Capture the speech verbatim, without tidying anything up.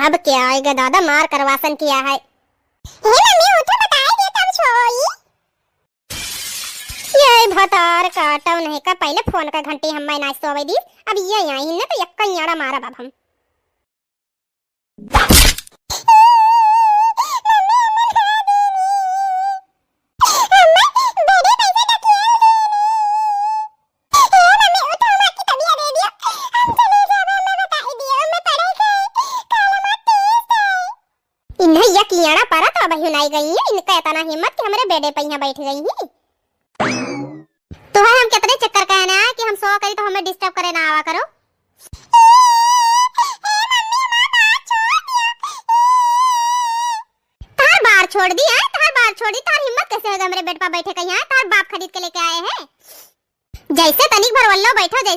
अब क्या आएगा दादा, मार करवासन किया है। हे मम्मी, उठो, बताए दे तब सोई। ये भतार काटो नहीं का, पहले फोन का घंटी हम्मे ना सोवे दी, अब ये आई न तो यक्का याड़ा मारा बाप हम। इन्हें यक याड़ा परत अब हिनाई गई है, इनका इतना हिम्मत कि हमरे बेडे पे यहाँ बैठ गई ही। तुहर हम कितने चक्कर कहना है कि हम सो करी तो हमें disturb करे ना आवा करो। तार बार छोड़ दी है, तार बार छोड़ दी, तार हिम्मत कैसे होगा हमरे बेड पर बैठे कहीं है, तार बाप खरीद के लेके आए हैं। जैसे तनिक भर वल्लो बैठो, जैसे